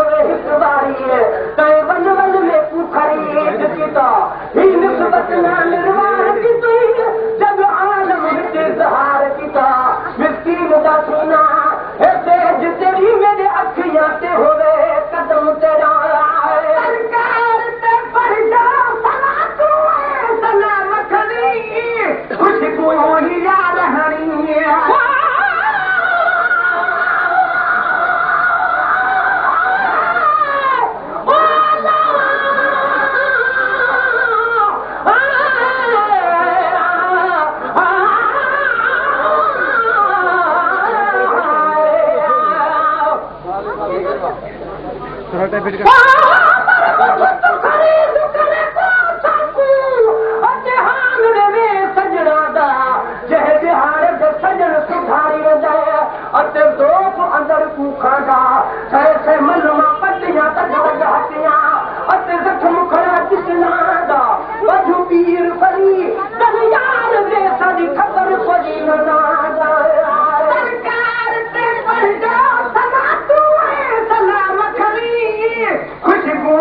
ٿوي هڪ واري، تنهن ون ون ۾ ڪو خريد ڪيتا. هي نسبت نه نروار ڪيتي، جڳ عالم وچ اظهار ڪيتا. مسڪين دا سينا هي سيج تيري، ميري اکياں تے ہووي قدم تيرا. سرڪار تے پڙهجو صلاتون ۽ سلام کڻي، خوشبو يا رهڻي. اندر کاندا من مان پٽيان هٽيان زخم کڙا چتنا وڌ پير فري يار جي سڄي خبر پئي نه. سرڪار تي پڙهجو صلاتون ۽ سلام کڻي، خوشبو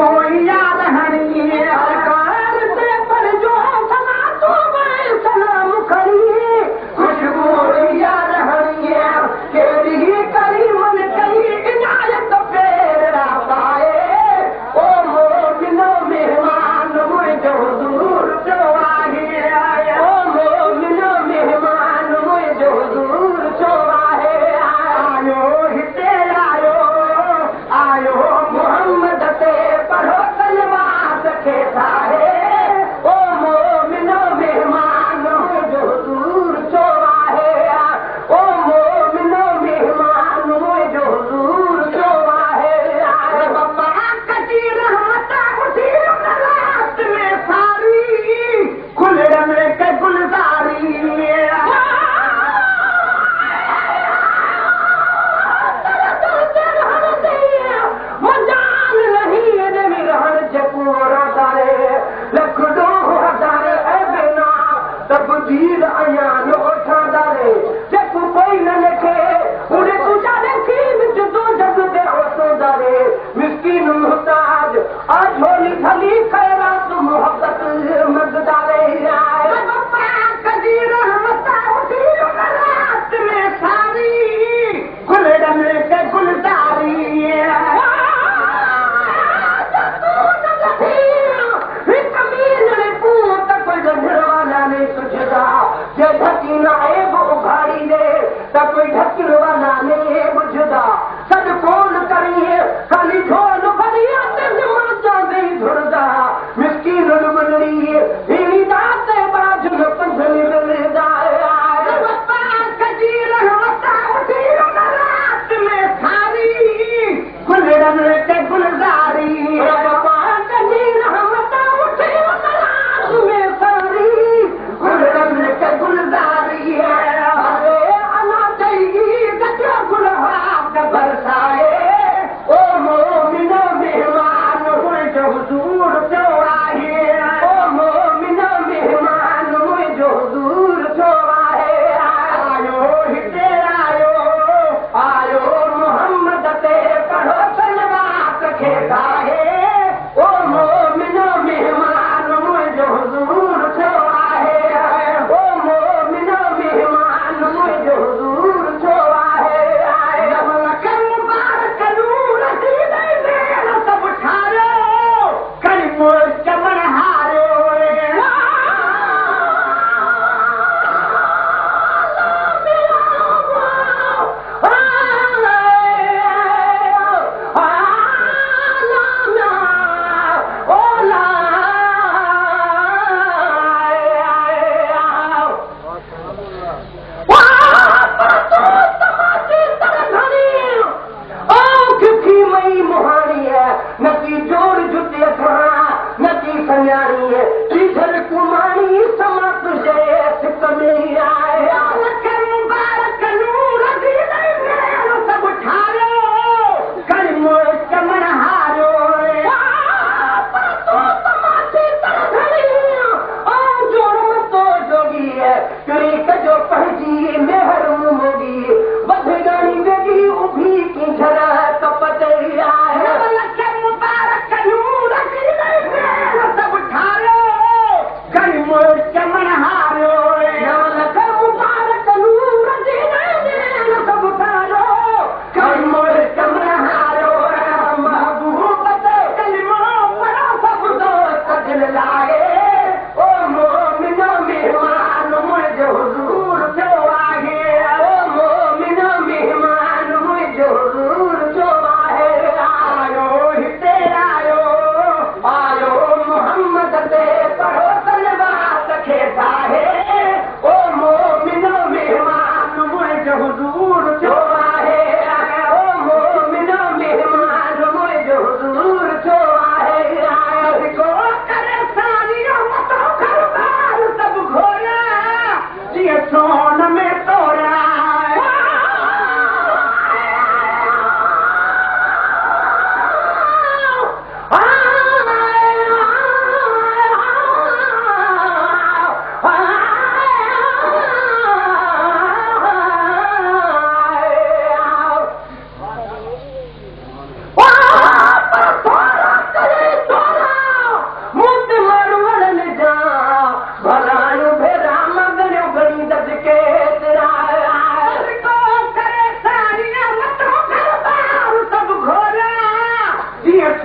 يا رهڻي. سرڪار تي پڙهجو صلاتون ۽ سلام کڻي، خوشبو يا رهڻي. ڪهڙي ڪريمن ڪئي عنايت ڦيرا پائي، او مومنو مهمان منهنجو حضور ٿيو آهي. او مومنو مهمان منهنجو حضور ٿيو آهي. آيو هتي آيو، آيو محمد تي پڙهو.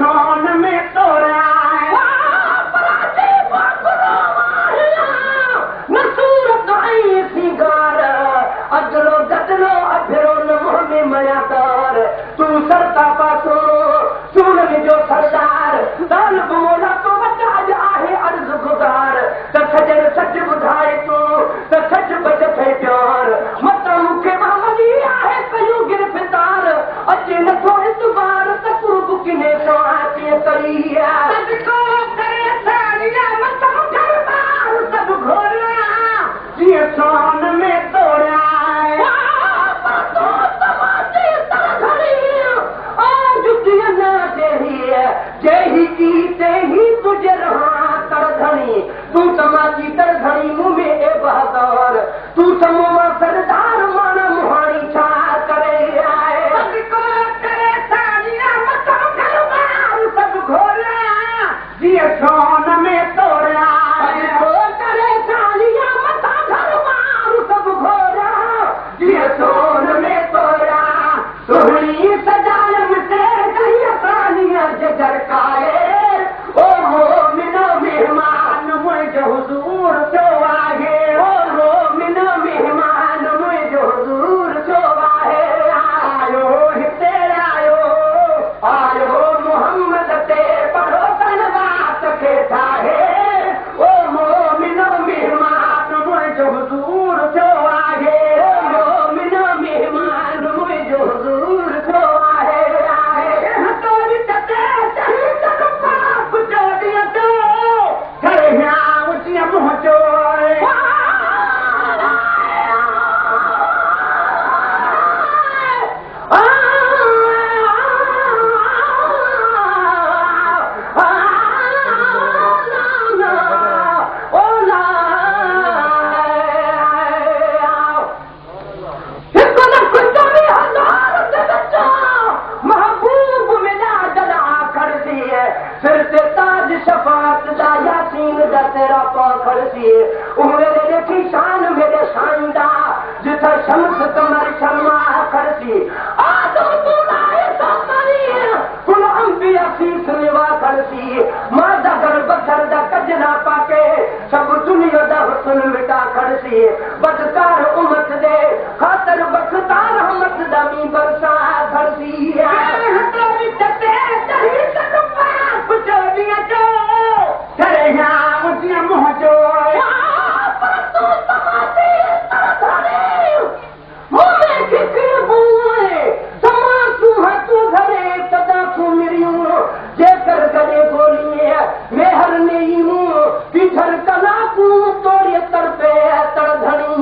सोन में तोरा न सूरत ऐं सिंगार अजलो गदलो अभिरो न मुंहं में मयादार तूं सरता पासो सूरन जो सरदार तालब मोला तो वटि अॼु आहे अर्ज़ गुज़ार त सजण सच ॿुधाए तूं त सच बच थिए प्यार मतां मूंखे वरी आहे कयूं गिरफ़्तार अचे नथो इतबार त कुर्ब किने सां कीअं कई सभु घोरिया जीअं सोन में तोड़िया जेही तुझे रहा तर धणी तूं तमाची तर धणी मूं में ए बहादुर तूं समूह सरदार माना मुहाणी छा करे सभु घोरिया जीअं सोन में तोड़िया करे सालिया मथां घर बार सभु घोरिया जीअं सोन में तोड़िया सुहिणी सजायम ते सालिया जरकाए ओ मोमिन मेहमान मुंहिंजो हुज़ूर थियो आहे ओ मोमिन मेहमान मुंहिंजो हुज़ूर थियो आहे आयो हिते आयो आयो मोहम्मद ते पढ़ो तलवात खे ठाहे ओ मोमिन मेहमान मुंहिंजो हुज़ूर थियो आहे ओ मोमिन मेहमान मुंहिंजो हुज़ूर थियो आहे महबूब मिला जदा खड़सी सिर ते ताज शफात दा यासीन दा तेरा पाखड़ सी उहे ॾिठी शान मेरे साईं दा जिथे शम्स कमर शर्मा खड़सी आदम तूं लाए सामरी कुल अंबिया शीस निवा खड़सी मां दा घर बसर दा कजरा पाके सब दुनिया दा हुस्न मिटा खड़सी बदकार उम्मत दे खातर बखता रहमत दा मी बरसा खड़सी जेकर गॾे ॻोल्हीअ मेहर नेई मूं पीठर कलाकूं तोड़े तरपे तड़ धणी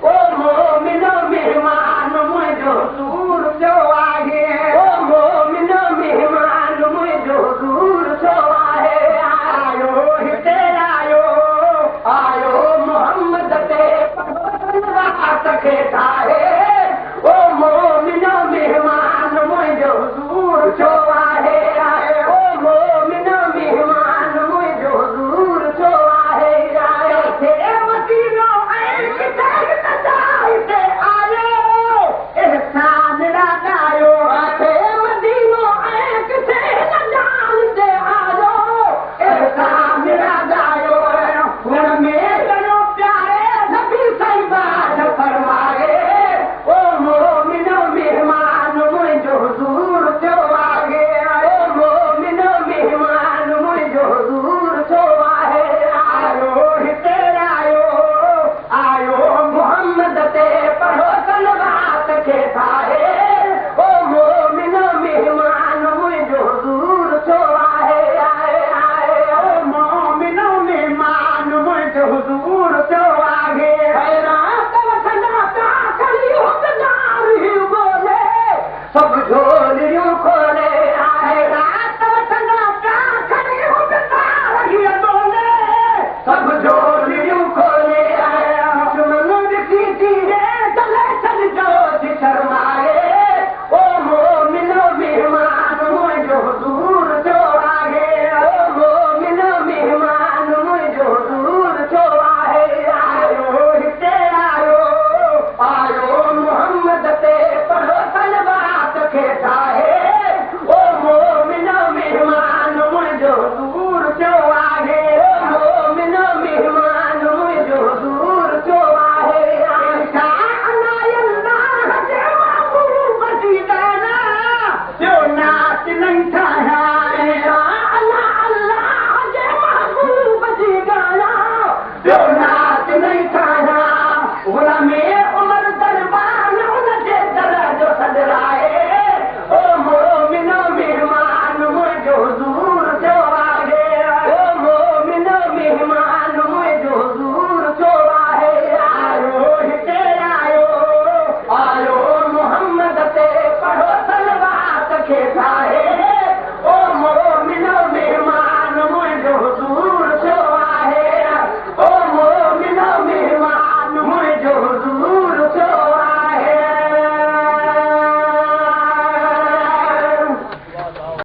ओ मोमिन मेहमान मुंहिंजो हुज़ूर थियो आहे ओ मोमिन मेहमान मुंहिंजो हुज़ूर थियो आहे आयो हिते आयो आयो मोहम्मद ते पढ़ो खे ठाहे ओ मोमिन मेहमान मुंहिंजो हुज़ूर थियो आहे ओ मोमिन मेहमान मुंहिंजो हुज़ूर थियो आहे एहसान आयो मदीनो ऐं किथे न जान ते आयो एहसान आयो हुन में कयो प्यारे नबी साईं बात फरमाए ओ मोमिन मेहमान मुंहिंजो हुज़ूर थियो आहे ओ मोमिन मेहमान मुंहिंजो हुज़ूर थियो आहे आयो हिते आयो आयो मोहम्मद ते पढ़ो सलवात खे ठाहे ओ मोमिन मेहमान मुंहिंजो हुज़ूर थियो आहे ओ मोमिन मेहमान मुंहिंजो हुज़ूर थियो आहे खैरात वठंदा पिया खणी हुकदार ही ॻोल्हे सभु झोलियूं खोले।